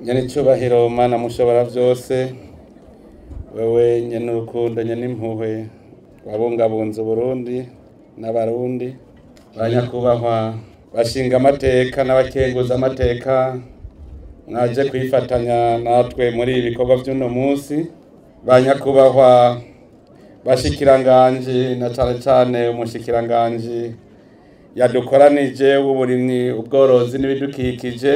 Nyenicubahiro Mana mushobora vyose, wewe nyene urukundo nyene impuhwe, wabungabunze Burundi n'abarundi, banyakubahwa bashinga amateka n'abakenguza amateka mwaje kwifatanya natwe muri ibikorwa vy'uno munsi, banyakubahwa bashikiranganje na cane cane umushikiranganje yadukoranije w'uburimyi ubworozi n'ibidukikije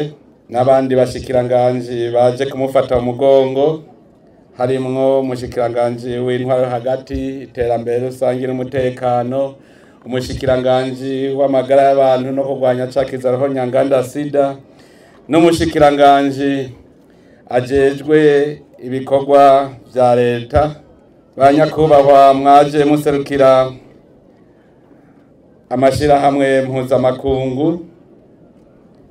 n'abandi bashikiranganje baje kumufata umugongo, harimwo umushikiranganje w'intwaro hagati iterambere rusange n'umutekano, umushikiranganje w'amagara y'abantu no kurwanya cakiza roho nyanganda sida, n'umushikiranganje ajejwe ibikorwa vya leta. Banyakubahwa mwaje muserukira amashirahamwe mpuzamakungu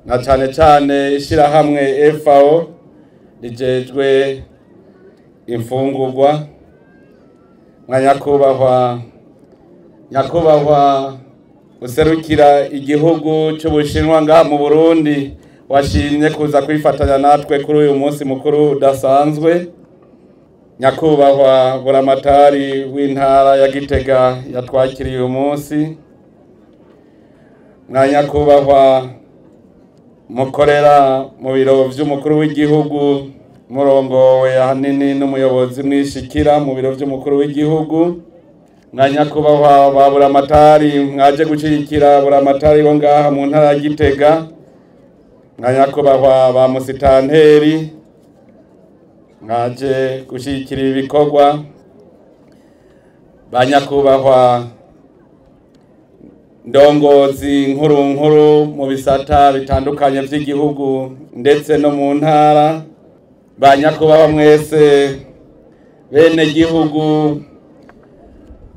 na cane cane ishirahamwe FAO rijejwe imfungurwa, mwanyakubahwa nyakubahwa userukira igihugu c'Ubushinwa ngaha mu Burundi washimye kuza kwifatanya natwe kuri uyu munsi mukuru udasanzwe, nyakubahwa buramatari w'intara ya Gitega yatwakiriye uyu munsi, mwanyakubahwa mukorera mu biro vy'umukuru w'igihugu murongowe ahanini n'umuyobozi mwishikira mu biro vy'umukuru w'igihugu, mwanyakubahwa ba buramatari mwaje gushigikira buramatari bo ngaha mu ntara ya Gitega, mwanyakubahwa ba musitanteri mwaje gushigikira ibikorwa, banyakubahwa ndongozi nkuru nkuru mu bisata bitandukanye vy'igihugu ndetse no mu ntara, banyakubahwa mwese bene gihugu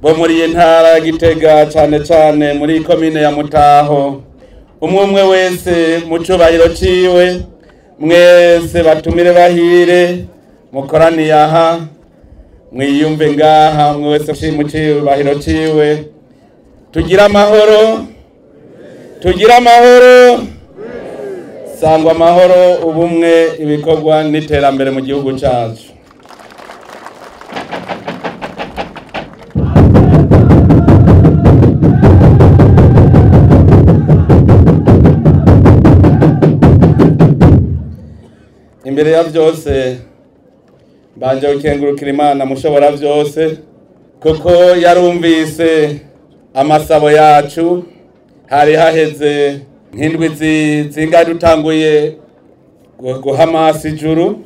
bo muri iyi ntara ya Gitega cane cane muri komine ya Mutaho, umwe umwe wese mu cubahiro ciwe, mwese batumire bahire mukoraniye aha, mwiyumve ngaha mwese mu cubahiro ciwe. Tugira amahoro, tugira amahoro, sangwa amahoro, ubumwe, ibikorwa n'iterambere mu gihugu cyacu. Imbere ya vyose mbanje gukengurukira Imana mushobora vyose, kuko yarumvise amasabo yacu. Hari haheze nk'indwi zingahe dutanguye guhamasa ijuru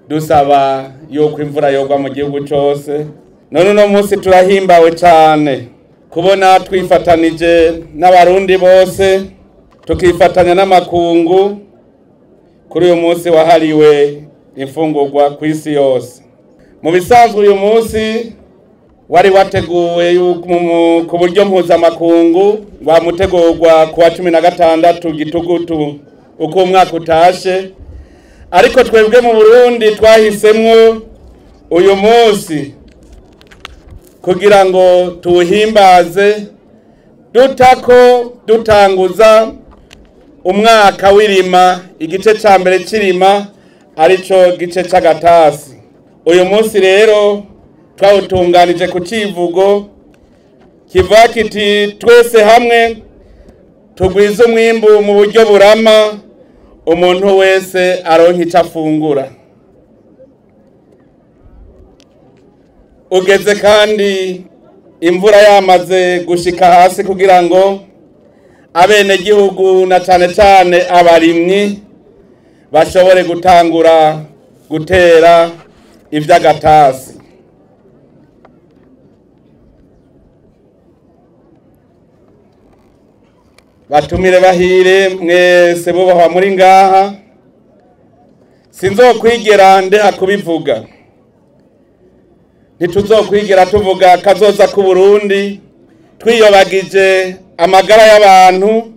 dusaba yuko imvura yogwa mu gihugu cose. None uno munsi turahimbawe cane kubona twifatanije n'abarundi bose, tukifatanya n'amakungu kuri uyu munsi wahariwe imfungurwa ku isi yose. Mu bisanzwe uyu munsi wari wateguwe ku buryo mpuzamakungu, wamutegurwa ku wa 16 Gitugutu uko umwaka utashe, ariko twebwe mu Burundi twahisemwo uyu munsi kugira ngo tuwuhimbaze dutako dutanguza umwaka w'irima, igice ca mbere c'irima arico gice c'agatasi. Uyu munsi rero twawutunganije ku civugo kivuga kiti twese hamwe tugwize umwimbu mu buryo burama, umuntu wese aronka ico afungura. Ugeze kandi imvura yamaze gushika hasi kugira ngo abenegihugu na cane cane abarimyi bashobore gutangura gutera ivy'agatasi. Batumire bahire mwese bubahwa muri ngaha, sinzokwigera ndeha kubivuga, ntituzokwigera tuvuga kazoza ku Burundi twiyobagije amagara y'abantu,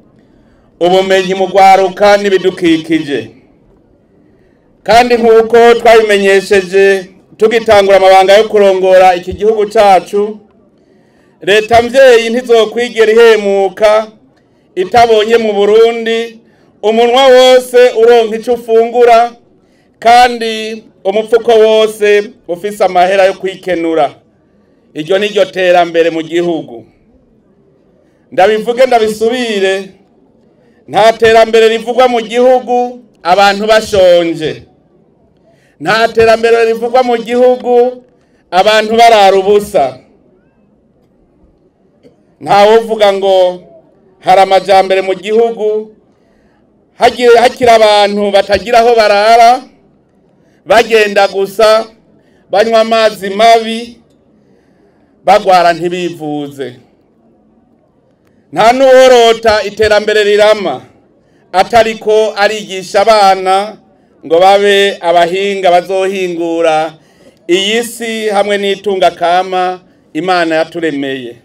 ubumenyi mu gwaruka n'ibidukikije. Kandi nk'uko twabimenyesheje tugitangura amabanga yo kurongora iki gihugu cacu, leta mvyeyi ntizokwigera ihemuka itabonye mu Burundi umunwa wose uronka ico ufungura, Kandi umupfuko wose ufise amahera yo kwikenura. Iryo ni ryo terambere mu gihugu. Ndabivuge ndabisubire, nta terambere rivugwa mu gihugu abantu bashonje. Nta terambere rivugwa mu gihugu abantu barara ubusa. Nta uvuga ngo hari amajambere mu gihugu hakiri abantu batagira aho barara, bagenda gusa banywa amazi mabi, bagwara ntibivuze. Nta n'uworota iterambere rirama atariko arigisha abana ngo babe abahinga bazohingura iyi si hamwe n'itunga kama Imana yaturemeye.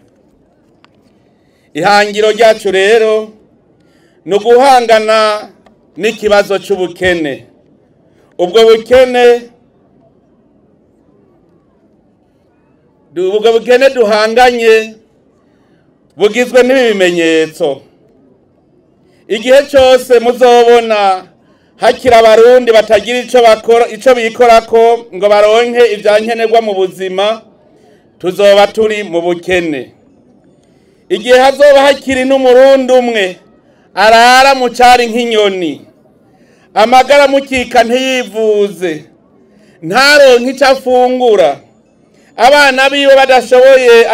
Ihangiro ryacu rero ni uguhangana n'ikibazo c'ubukene. Ubwo bukene duhanganye bugizwe n'ibi bimenyetso. Igihe cyose muzobona hakiri abarundi batagira ico bakora, ico bikorako ngo baronke ivyankenerwa mu buzima, tuzoba turi mu bukene. Igihe hazoba hakiri n'umurundi umwe arara mu cari nk'inyoni, amagara mukika ntiyivuze, ntaronke ico afungura, abana biwe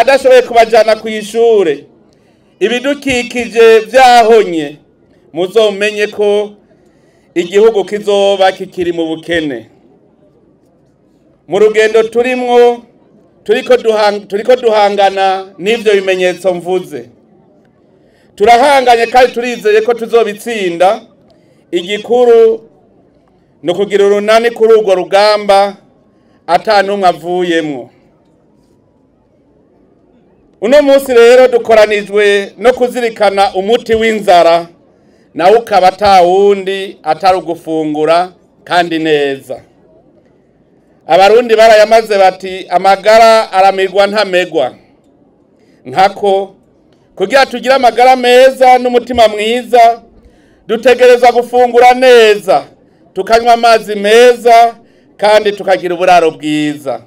adashoboye kubajana kw'ishure, ibidukikije vyahonye, muzomenye ko igihugu kizoba kikiri mu bukene. Mu rugendo turimwo turiko duhangana n'ivyo bimenyetso mvuze. Turahanganye kandi turizeye ko tuzobitsinda. Igikuru no kugira urunani kuri urwo rugamba ata numwe avuyemwo. Uno munsi rero dukoranijwe no kuzirikana umuti w'inzara, nawe ukaba ata wundi atari ugufungura kandi neza. Abarundi barayamaze bati amagara aramirwa ntamegwa. Nkako kugira tugire amagara meza n'umutima mwiza, dutegerezwa gufungura neza, tukanywa amazi meza kandi tukagira uburaro bwiza.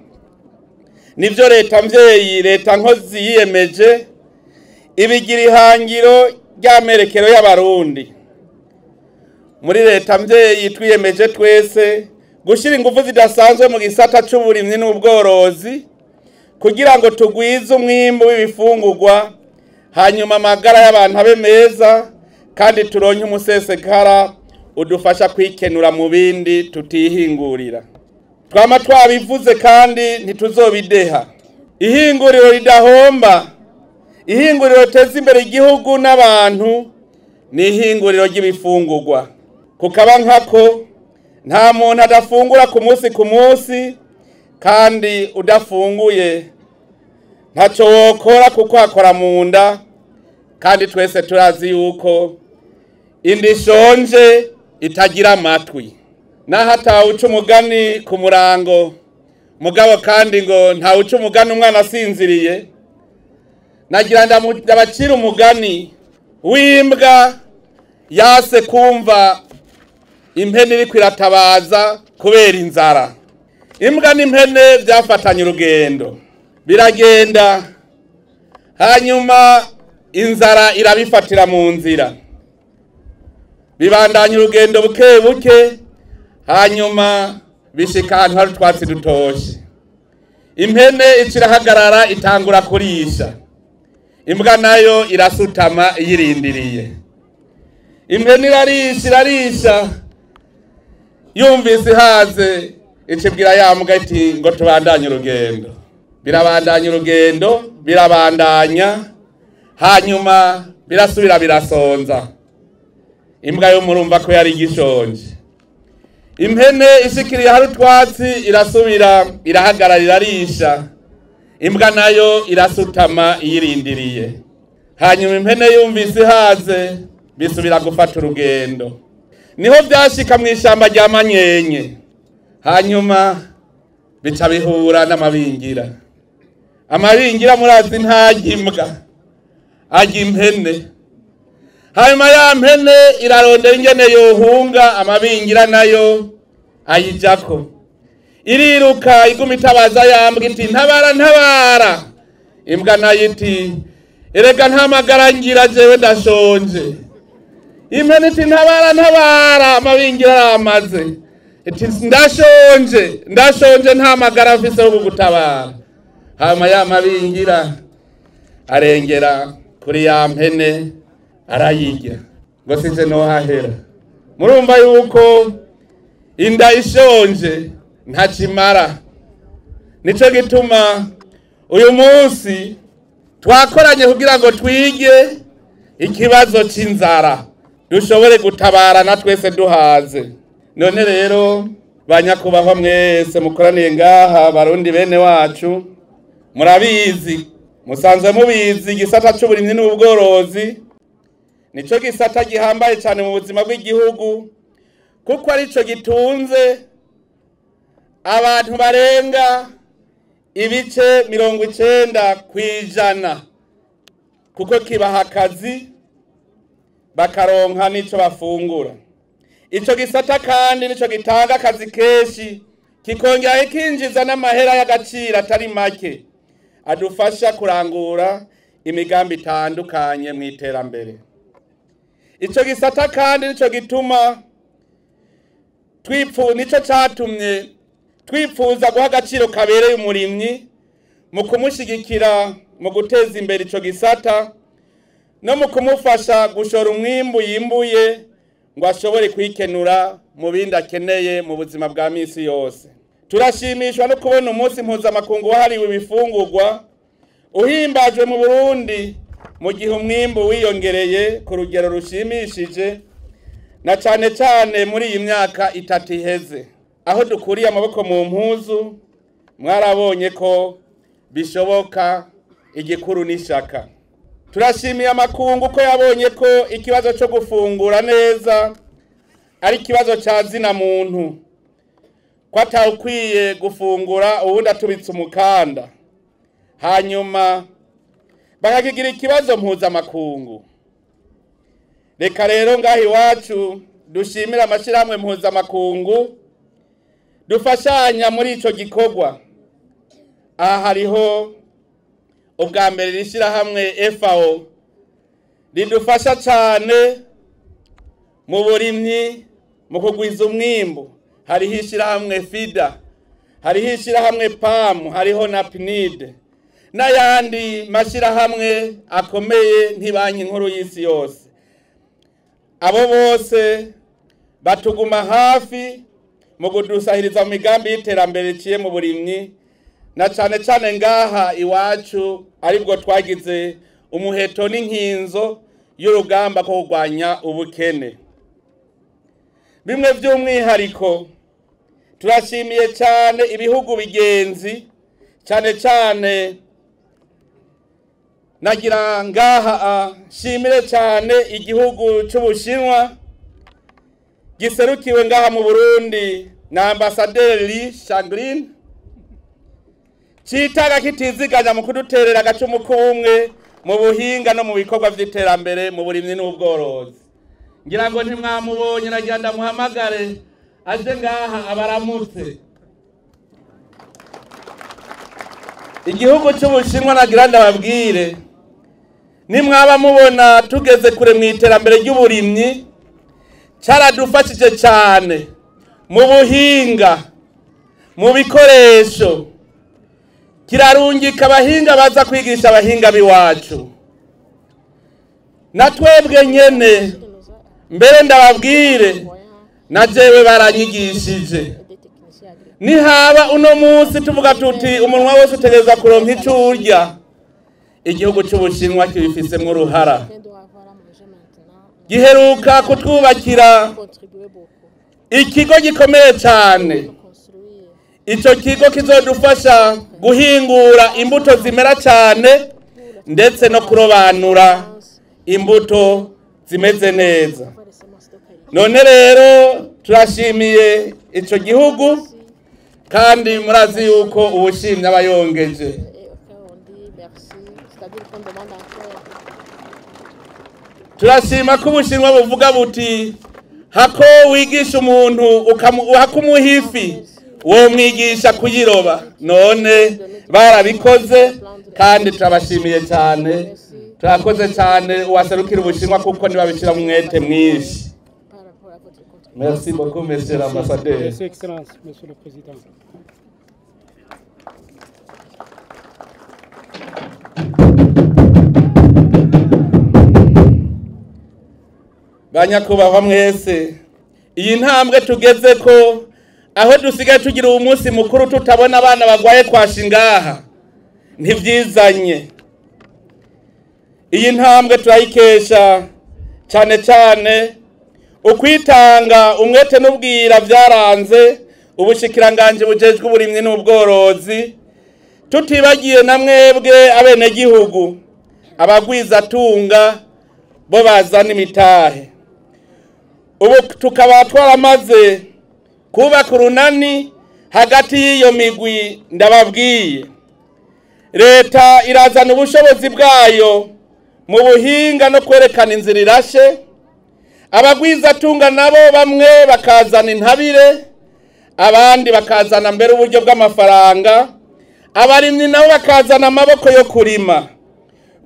Nivyo leta mvyeyi, leta nkozi yiyemeje ibigira ihangiro ry'amerekero y'abarundi. Muri leta mvyeyi twiyemeje twese gushira ingufu zidasanzwe mu gisata c'uburimyi n'ubworozi kugira ngo tugwize umwimbu w'ibifungurwa, hanyuma amagara y'abantu abe meza kandi turonke umusesekara udufasha kwikenura mu bindi tutihingurira. Twama twabivuze kandi ntituzobideha. Ihinguriro ridahomba, ihinguriro riteza imbere igihugu n'abantu, ni ihinguriro ry'ibifungurwa. Kukaba nkako nta muntu adafungura ku munsi ku munsi, kandi udafunguye ntaco wokora kuko akora mu nda, kandi twese turazi yuko inda ishonje itagira amatwi. Naho atawuca umugani ku murango, mugabo kandi ngo ntawuca umugani umwana asinziriye, nagira ndabacira umugani w'imbwa yase kumva impene iriko iratabaza kubera inzara. Imbwa n'impene vyafatanye urugendo, biragenda, hanyuma inzara irabifatira mu nzira, bibandanya urugendo buke buke, hanyuma bishika ahantu hari utwatsi dutoshe. Impene icirahagarara itangura kurisha, imbwa nayo irasutama iyirindiriye. Impene irarisha irarisha, yumvise ihaze icibwira ya mbwa iti ngo tubandanye urugendo. Birabandanya urugendo, birabandanya, hanyuma birasubira birasonza. Imbwa yo murumva ko yari igishonje. Impene ishikiriye hari utwatsi irasubira irahagarara irarisha, imbwa nayo irasutama iyirindiriye. Hanyuma impene yumvise ihaze bisubira gufata urugendo. Niho vyashika mw'ishamba rya Manyenye, hanyuma bica bihura n'amabingira. Amabingira murazi ntarya imbwa, arya impene. Hanyuma ya mpene irarondera ingene yohunga, amabingira nayo Ayijako iriruka iguma itabaza yambwa iti ntabara ntabara. Imbwa nayo iti erega ntamagara ngira jewe ndashonje. Impene iti ntabara ntabara, amabingira aramaze. Iti ndashonje ndashonje ntamagara mfise yo kugutabara. Hama ya mabingira arengera kuri ya mpene arayirya ngo sinje no hahera. Murumva yuko inda ishonje ntakimara. Nico gituma uyu munsi twakoranye kugira ngo twige ikibazo c'inzara, dushobore gutabarana twese duhaze. None rero banyakubahwa mwese mukoraniye ngaha, Barundi bene wacu, murabizi, musanzwe mubizi, igisata c'uburimyi n'ubworozi nico gisata gihambaye cyane mu buzima bw'igihugu, kuko arico gitunze abantu barenga ibice 90%, kuko kibaha akazi bakaronka n'ico bafungura. Ico gisata kandi nico gitanga akazi kenshi, kikongera kikinjiza n'amahera y'agaciro atari make adufasha kurangura imigambi itandukanye mu iterambere. Ico gisata kandi nico gituma nico catumye twipfuza guha agaciro kabereye umurimyi mu kumushigikira mu guteza imbere ico gisata no mu kumufasha gushora umwimbu yimbuye ngo ashobore kwikenura mu bindi akeneye mu buzima bwa misi yose. Turashimishwa no kubona umunsi mpuzamakungu wahariwe ibifungurwa uhimbajwe mu Burundi mu gihe umwimbu wiyongereye ku rugero rushimishije, na cane cane muri iyi myaka 3 iheze, aho dukuriye amaboko mu mpuzu. Mwarabonye ko bishoboka, igikuru n'ishaka. Turashimiye amakungu ko yabonye ko ikibazo cyo gufungura neza ari ikibazo ca zina muntu, ko atawukwiye gufungura uwundi atubitse umukanda, hanyuma bakakigira ikibazo mpuzamakungu. Reka rero ngaha iwacu dushimira amashirahamwe mpuzamakungu dufashanya muri ico gikorwa. Aha hariho ubwa mbere rishirahamwe FAO ridufasha cane mu burimyi, mu kugwiza umwimbu. Hariho ishirahamwe FIDA, hariho ishirahamwe PAM, hariho na PNID n'ayandi mashirahamwe akomeye nk'ibanki nkuru y'isi yose. Abo bose batuguma hafi mu kudusahiriza mu migambi y'iterambere iciye mu burimyi, na cane cane ngaha iwacu aribwo twagize umuheto n'inkinzo y'urugamba ko kurwanya ubukene. Bimwe by'umwihariko turashimiye cyane ibihugu bigenzi, cyane cyane nagira ngaha shimire cyane igihugu c'Ubushinwa giserukiwe ngaha mu Burundi na Ambassadeur Li Shangrin, citaga kitiziganya mu kuduterera agacumu k'ubumwe mu buhinga no mu bikorwa vy'iterambere mu burimyi n'ubworozi. Ngira ngo ntimwamubonye, nagira ndamuhamagare aje ngaha abaramutse. Igihugu c'Ubushinwa nagira ndababwire, nimwaba mubona tugeze kure mu iterambere ry'uburimyi, caradufashije cyane mu buhinga, mu bikoresho, kirarungika abahinga baza kwigisha abahinga biwacu. Na twebwe nyene mbere ndababwire, na jewe baranyigishije. Nihaba uno munsi tuvuga tuti umunwa wose utegerezwa kuronka ico urya, igihugu c'Ubushinwa kibifisemwo uruhara. Giheruka kutwubakira ikigo gikomeye cyane. Ico kigo kizodufasha guhingura imbuto zimera cyane ndetse no kurobanura imbuto zimeze neza. None rero turashimiye ico gihugu, kandi murazi yuko ubushimye abayongeje. Turashima ko Ubushinwa buvuga buti Hako wigisha umuntu ukumuha ifi, uwo mwigisha kuyiroba. None barabikoze kandi turabashimiye cyane, turakoze cyane uwaserukira Ubushinwa kuko ntibabishyira mu mwete mwinshi. Merci beaucoup, monsieur l'ambassadeur. Merci, Excellence, Monsieur le Président. Banyakubahwa mwese, iyi ntambwe tugeze ko aho dusigaye tugira uwo munsi mukuru tutabona abana bagwaye kwashi ngaha ntibyizanye. Iyi ntambwe turayikesha cyane cyane ukwitanga, umwete n'ubwira byaranze ubushikiranganje bujejwe uburimyi n'ubworozi, tutibagiye na mwebwe abenegihugu abagwizatunga bo bazana imitahe. Ubu tukaba twaramaze kubaka urunani hagati y'iyo migwi ndababwiye. Leta irazana ubushobozi bwayo mu buhinga no kwerekana inzira irashe, abagwizatunga nabo bamwe bakazana intabire, abandi bakazana mbere uburyo bw'amafaranga, abarimyi nabo bakazana amaboko yo kurima,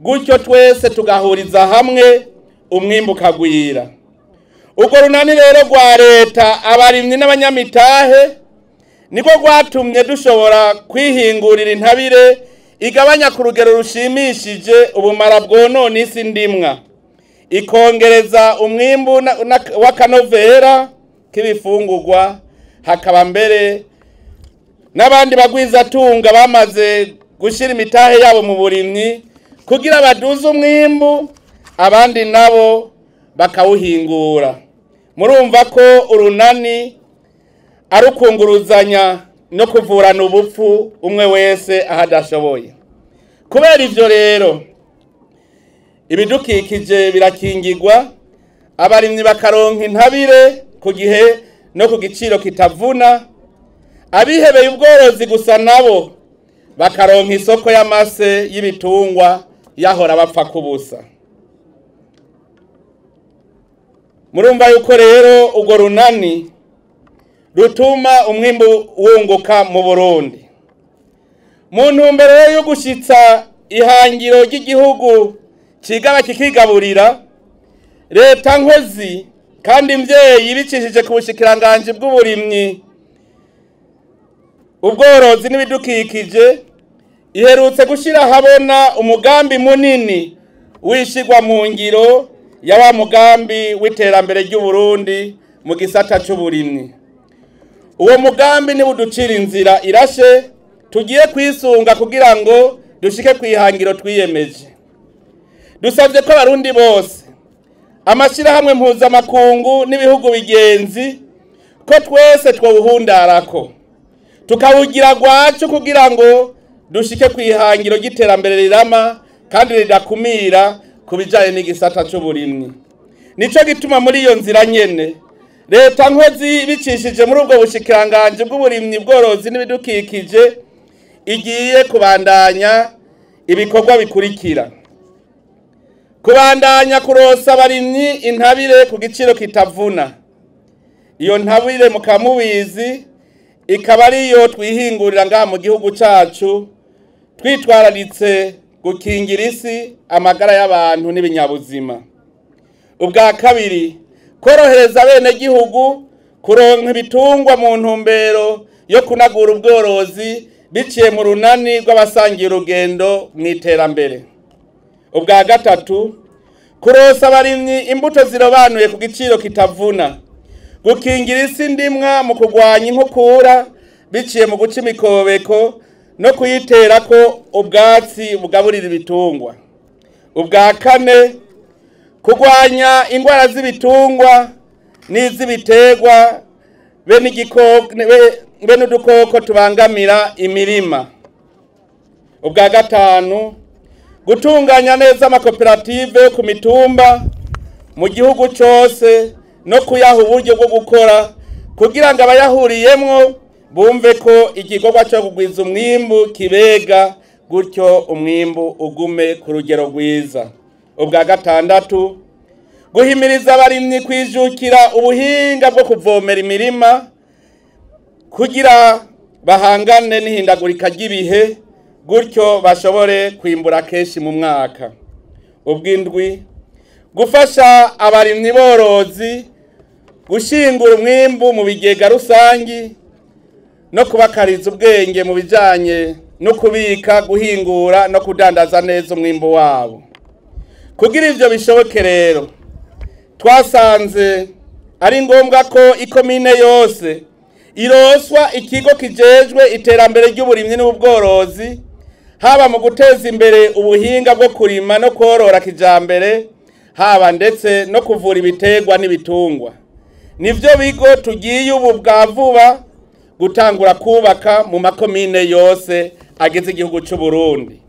gutyo twese tugahuriza hamwe umwimbu ukagwira. Urwo runani rero rwa leta, abarimyi n'abanyamitahe niko rwatumye dushobora kwihingurira intabire igabanya ku rugero rushimishije ubumara bwonona isi ndimwa, ikongereza umwimbu w'akanovera k'ibifungurwa. Hakaba mbere n'abandi bagwizatunga bamaze gushyira imitahe yabo mu burimyi kugira baduze umwimbu, abandi nabo bakawuhingura. Murumva ko urunani ari ukunguruzanya no kuvurana ubupfu umwe wese aho adashoboye. Kubera ivyo rero ibidukikije birakingirwa, abarimyi bakaronka intabire ku gihe no ku giciro kitavuna, abihebeye ubworozi gusa nabo bakaronka isoko y'amase y'ibitungwa yahora bapfa kubusa. Murumva yuko rero urwo runani rutuma umwimbu wunguka mu Burundi. Mu ntumbero yo gushitsa ihangiro ry'igihugu kigaba kikigaburira, leta nkozi kandi mvyeyi bicishije ku bushikiranganje bw'uburimyi, ubworozi n'ibidukikije, iherutse gushira habona umugambi munini wishigwa mu ngiro ya wa mugambi w'iterambere ry'u Burundi mu gisata c'uburimyi. Uwo mugambi ni uducira inzira irashe tugiye kwisunga kugira ngo dushike kwihangiro twiyemeje. Dusabye ko abarundi bose, amashirahamwe mpuzamakungu n'ibihugu bigenzi, ko twese twowuhundarako tukawugira gwacu kugira ngo dushike kwihangiro ry'iterambere rirama kandi ridakumira ku bijanye n'igisata c'uburimyi. Nico gituma muri iyo nzira nyene leta nkozi bicishije muri ubwo bushikiranganje bw'uburimyi, bworozi n'ibidukikije igiye kubandanya ibikorwa bikurikira: kubandanya kurosa abarimyi intabire ku giciro kitavuna. Iyo ntabire mukamubizi ikaba ariyo twihingurira ngaha mu gihugu cacu, twitwararitse gukingira isi, amagara y'abantu n'ibinyabuzima. Ubwa kabiri, korohereza abenegihugu kuronka ibitungwa mu ntumbero yo kunagura ubworozi biciye mu runani rw'abasangiye urugendo mu iterambere. Ubwa gatatu, kurosa abarimyi imbuto zirobanuye ku giciro kitavuna, gukingira isi ndimwa mu kurwanya inkukura biciye mu guca imikobeko no kuyiterako ubwatsi bugaburira ibitungwa. Ubwa kane, kurwanya ingwara z'ibitungwa n'iz'ibiterwa be n'udukoko tubangamira imirima. Ubwa gatanu, gutunganya neza amakoperative ku mitumba mu gihugu cose no kuyaha uburyo bwo gukora kugira ngo abayahuriyemwo bumve ko igikorwa cyo kugwiza umwimbu kibega, gutyo umwimbu ugume ku rugero rwiza. Ubwa gatandatu, Guhimiriza abarimyi kwijukira ubuhinga bwo kuvomera imirima kugira bahangane n'ihindagurika ry'ibihe, gutyo bashobore kwimbura kenshi mu mwaka. Ubw'indwi, gufasha abarimyi borozi gushingura umwimbu mu bigega rusangi no kubakariza ubwenge mu bijanye no kubika, guhingura no kudandaza neza umwimbu wabo. Kugira ivyo bishoboke rero, twasanze ari ngombwa ko ikomine yose iroswa ikigo kijejwe iterambere ry'uburimyi n'ubworozi, haba mu guteza imbere ubuhinga bwo kurima no korora kijambere, haba ndetse no kuvura ibiterwa n'ibitungwa. Nivyo bigo tugiye ubu bwa vuba gutangura kubaka mu makomine yose agize igihugu c'u Burundi.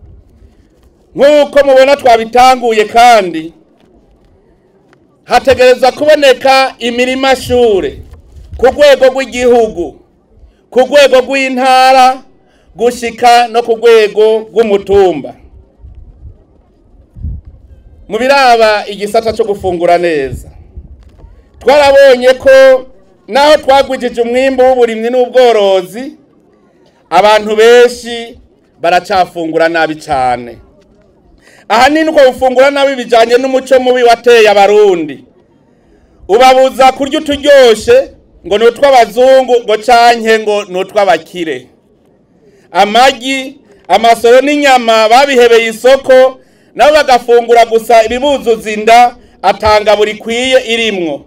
Nk'uko mubona twabitanguye, kandi hategerezwa kuboneka imirima shure ku rwego rw'igihugu, ku rwego rw'intara, gushika no ku rwego rw'umutumba. Mu biraba igisata cyo gufungura neza, twarabonye ko naho twagwijije umwimbu w'uburimyi n'ubworozi, abantu benshi baracafungura nabi cyane. Ahanini uko gufungura nabi bijanye n'umuco mubi wateye Abarundi, ubabuza kurya uturyoshe ngo ni utw'abazungu, ngo canke ngo ni utw'abakire. Amagi, amasoro n'inyama babihebeye isoko, nabo bagafungura gusa ibibuzuza inda atanga buri kwiye irimwo.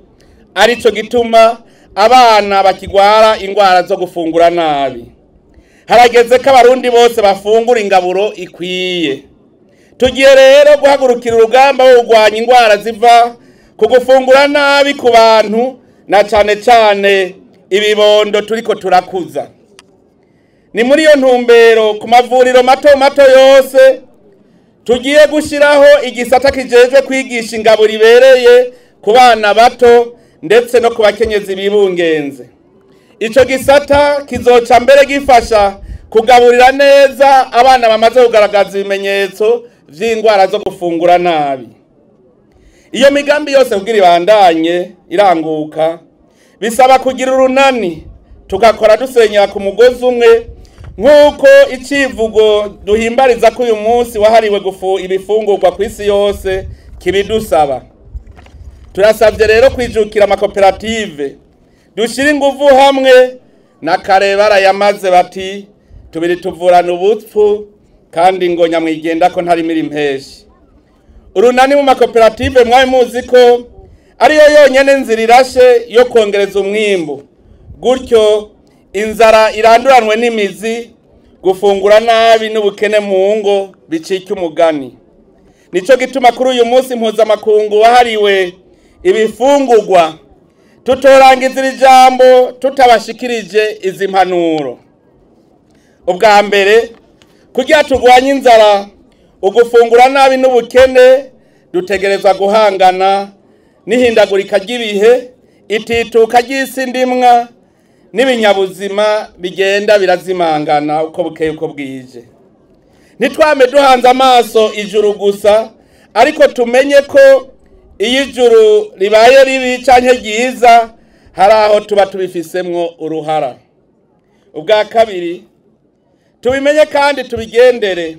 Arico gituma abana bakigwara ingwara zo gufungura nabi. Harageze ko Abarundi bose bafungura ingaburo ikwiye. Tugiye rero guhagurukira urugamba wo kurwanya ingwara ziva ku gufungura nabi ku bantu, na cane cane ibibondo turiko turakuza. Ni muri iyo ntumbero ku mavuriro mato mato yose tugiye gushiraho igisata kijejwe kwigisha ingaburo ibereye ku bana bato ndetse no ku bakenyezi bibungenze. Ico gisata kizoca mbere gifasha kugaburira neza abana bamaze kugaragaza ibimenyetso vy'ingwara zo gufungura nabi. Iyo migambi yose kugira ibandanye iranguka, bisaba kugira urunani, tugakora dusenyera ku mugozi umwe, nk'uko icivugo duhimbariza ko uyu munsi wahariwe gufu ibifungurwa ku isi yose kibidusaba. Turasabye rero kwijukira amakoperative, dushire inguvu hamwe. Na kare barayamaze bati tubiri tuvurana ubupfu, kandi ngo nyamwigenda ko ntarimira impeshi. Urunani mu makoperative mwari muzi ko ariyo yonyene nzira irashe yo kongereza umwimbu, gutyo inzara iranduranwe n'imizi, gufungura nabi n'ubukene mu ngo bicike umugani. Nico gituma kuri uyu munsi mpuzamakungu wahariwe ibifungurwa tutorangiza iri jambo tutabashikirije izi mpanuro. Ubwa mbere, kugira turwanye inzara, ugufungura nabi n'ubukene, dutegerezwa guhangana n'ihindagurika ry'ibihe, itituka ry'isi ndimwa n'ibinyabuzima bigenda birazimangana uko bukeye uko bwije. Ntitwame duhanze amaso ijuru gusa, ariko tumenye ko iyo ijuru ribaye ribi canke ryiza, hari aho tuba tubifisemwo uruhara. Ubwa kabiri, tubimenye kandi tubigendere.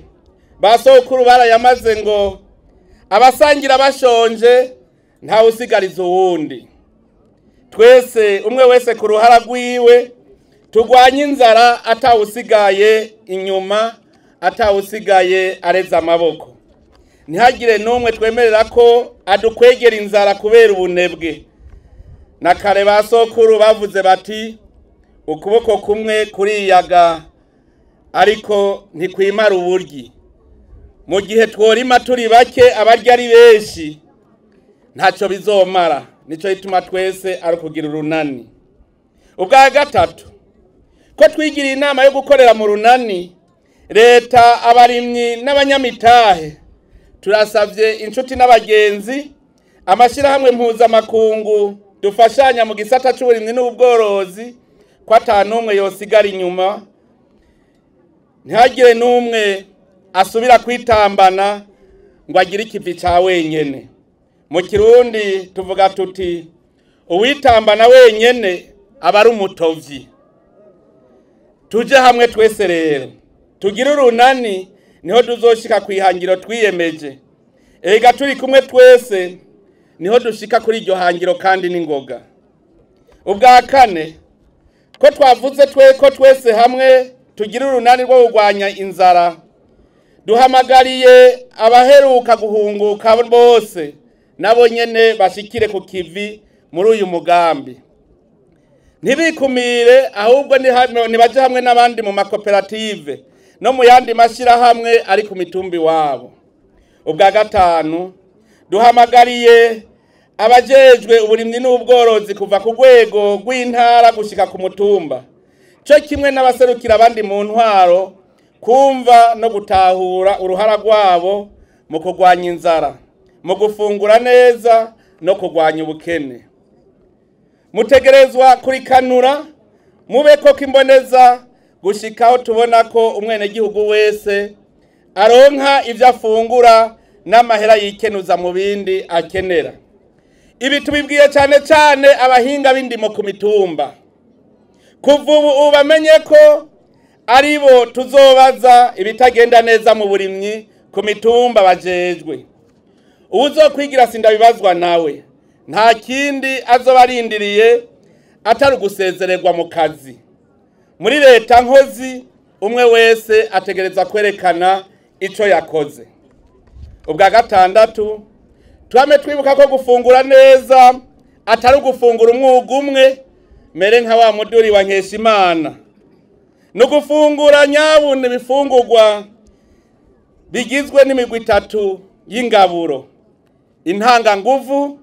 Ba sokuru barayamaze ngo abasangira bashonje ntawe usigariza uwundi. Twese umwe wese ku ruhara rwiwe turwanye inzara atawusigaye inyuma, atawusigaye areze amaboko. Ntihagire n'umwe twemerera ko adukwegera inzara kubera ubunebwe. Na kare ba sokuru bavuze bati ukuboko kumwe kuriyaga ariko ntikwimara uburyi. Mu gihe tworima turi bake abarya ari benshi, ntacyo bizomara. Nico gituma twese ari ukugira urunani. Ubwa gatatu, ko twigiriye inama yo gukorera mu runani, leta, abarimyi n'abanyamitahe, turasavye inshuti n'abagenzi, amashirahamwe mpuzamakungu dufashanya mu gisata c'uburimyi n'ubworozi, ko ata n'umwe yosigara inyuma, ntihagire n'umwe asubira kwitambana ngo agire ikivi ca wenyene. Mu Kirundi tuvuga tuti uwitambana wenyene aba ari umutovyi. Tuje hamwe twese rero tugire urunani, niho tuzoshika kwihangiro twiyemeje. Ega turi kumwe twese niho dushika kuri iryo hangiro kandi n'ingoga. Ubwa kane, ko twavuze twe ko twese hamwe tugira urunani rwo kurwanya inzara, duhamagariye abaheruka guhunguka bose nabo nyene bashikire ku kivi muri uyu mugambi. Ntibikumire, ahubwo nibaje hamwe n'abandi mu makoperative no mu yandi mashirahamwe ari ku mitumbi wabo. Ubwa gatanu, duhamagariye abajejwe uburimyi n'ubworozi kuva ku rwego rw'intara gushika ku mutumba, cyo kimwe n'abaserukira abandi mu ntwaro, kumva no gutahura uruhara rwabo mu kurwanya inzara, mu gufungura neza no kurwanya ubukene. Mutegerezwa kurikanura mube ko kimboneza gushikaho tubona ko umwenegihugu wese aronka ivyo afungura n'amahera yikenuza mu bindi akenera. Ibi tubibwiye cyane cyane abahinga b'indimo ku mitumba. Kuva ubu bamenye ko aribo tuzobaza ibitagenda neza mu burimyi ku mitumba bajejwe. Uwuzokwigira sindabibazwa nawe nta kindi azobarindiriye atari ugusezererwa mu kazi. Muri leta nkozi umwe wese ategereza kwerekana ico yakoze. Ubwa gatandatu, twame twibuka ko gufungura neza atari ugufungura umwuga umwe, mere nka wa muduri wa Nkeshimana. No gufungura nyabune bifungurwa bigizwe n'imigwi itatu y'ingaburo: intanganguvu,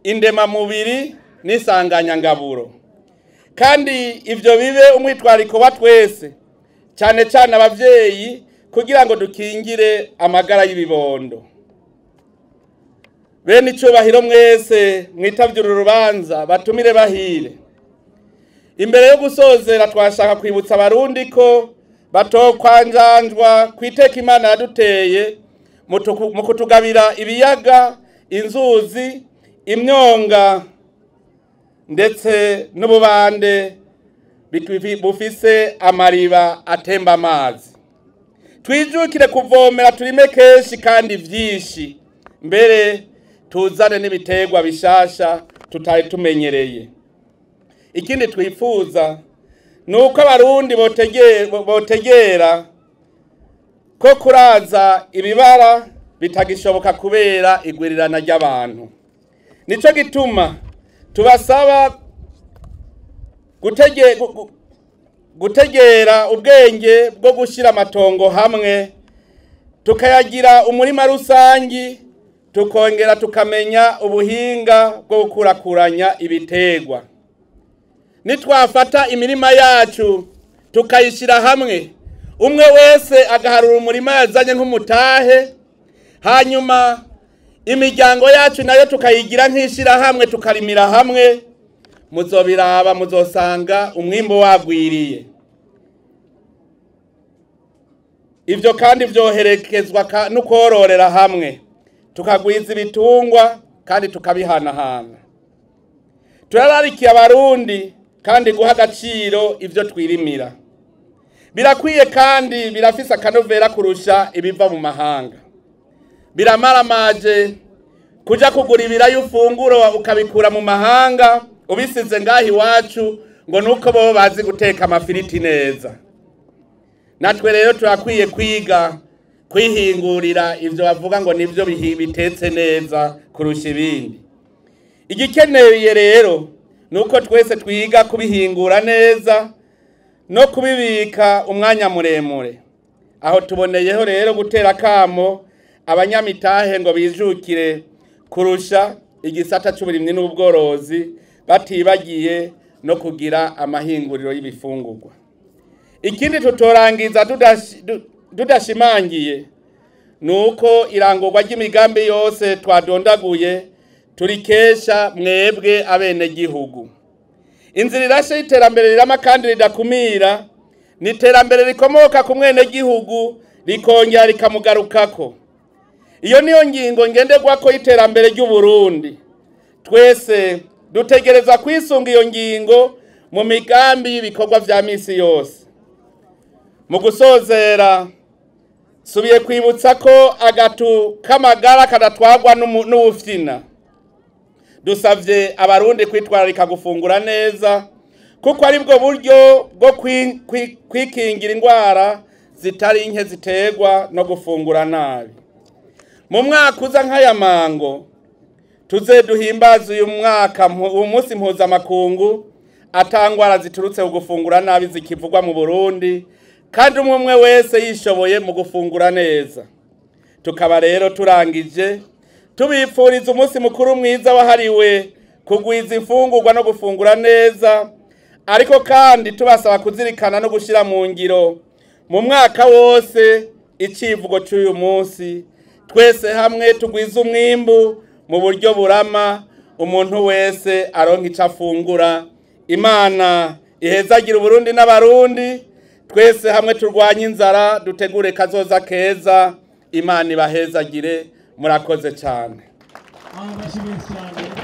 indemamubiri n'isanganyangaburo. Kandi ivyo bibe umwitwariko wa twese, cyane cyane abavyeyi, kugira ngo dukingire amagara y'ibibondo. Bene icubahiro mwese mwitavye uru rubanza, batumire bahire. Imbere yo gusozera twashaka kwibutsa abarundi ko batokwanjanjwa kwiteka Imana yaduteye mu kutugabira ibiyaga, inzuzi, imyonga ndetse n'ububande bufise amariba atemba amazi. Twijukire kuvomera turime kenshi kandi vyinshi, mbere tuzane n'ibiterwa bishasha tutari tumenyereye. Ikindi twifuza nuko abarundi botegera ko kuraza ibibara bitagishoboka kubera igwirirana ry'abantu. Nico gituma tubasaba gutegera ubwenge bwo gushira amatongo hamwe, tukayagira umurima rusangi, tukongera tukamenya ubuhinga bwo gukurakuranya ibiterwa. Nitwafata imirima yacu tukayishira hamwe, umwe wese agaharura umurima yazanye nk'umutahe, hanyuma imiryango yacu nayo tukayigira nk'ishira hamwe, tukarimira hamwe, muzobiraba muzosanga umwimbo wagwiriye. Ivyo kandi vyoherekezwa no kororera hamwe, tukagwiza ibitungwa kandi tukabihanahana. Turararikiye abarundi kandi guha agaciro ivyo twirimira. Birakwiye kandi birafise akanovera kurusha ibiva mu mahanga. Biramaramaje kuja kugura ibirayi ufunguro ukabikura mu mahanga ubisize ngaho iwacu ngo nuko bo bazi guteka amafiriti neza. Natwe rero turakwiye kwiga kwihingurira ivyo bavuga ngo nivyo bitetse neza kurusha ibindi. Igikeneye rero nuko twese twiga kubihingura neza no kubibika umwanya muremure. Aho tuboneyeho rero gutera kamo abanyamitahe ngo bijukire kurusha igisata c'uburimyi n'ubworozi, batibagiye no kugira amahinguriro y'ibifungurwa. Ikindi tutorangiza tudashimangiye nuko irangurwa ry'imigambi yose twadondaguye turikesha mwebwe abenegihugu. Inzira irashe y'iterambere rirama kandi ridakumira, ni iterambere rikomoka ku mwenegihugu rikongera rikamugarukako. Iyo niyo ngingo ngenderwako y'iterambere ry'u Burundi. Twese dutegereza kwisunga iyo ngingo mu migambi y'ibikorwa vya misi yose. Mu gusozera, subiye kwibutsa ko agatu k'amagara kadatwagwa n'ubufyina. Dusavye abarundi kwitwararika gufungura neza, kuko ari bwo buryo bwo kwikingira indwara zitari nke ziterwa no gufungura nabi. Mu mwaka uza nk'aya mango, tuze duhimbaze uyu mwaka umunsi mpuzamakungu atangwara ziturutse ku gufungura nabi zikivugwa mu Burundi, kandi umwe umwe wese yishoboye mu gufungura neza. Tukaba rero turangije tubipfuriza umunsi mukuru mwiza wahariwe kugwiza imfungurwa no gufungura neza, ariko kandi tubasaba kuzirikana no gushyira mu ngiro mu mwaka wose icivugo cy'uyu munsi: twese hamwe tugwize umwimbu mu buryo burama, umuntu wese aronka icyo afungura. Imana ihezagira Uburundi n'abarundi. Twese hamwe turwanye inzara, dutegure kazoza keza. Imana ibahezagire. Murakoze cyane. Amashyi menshi cyane.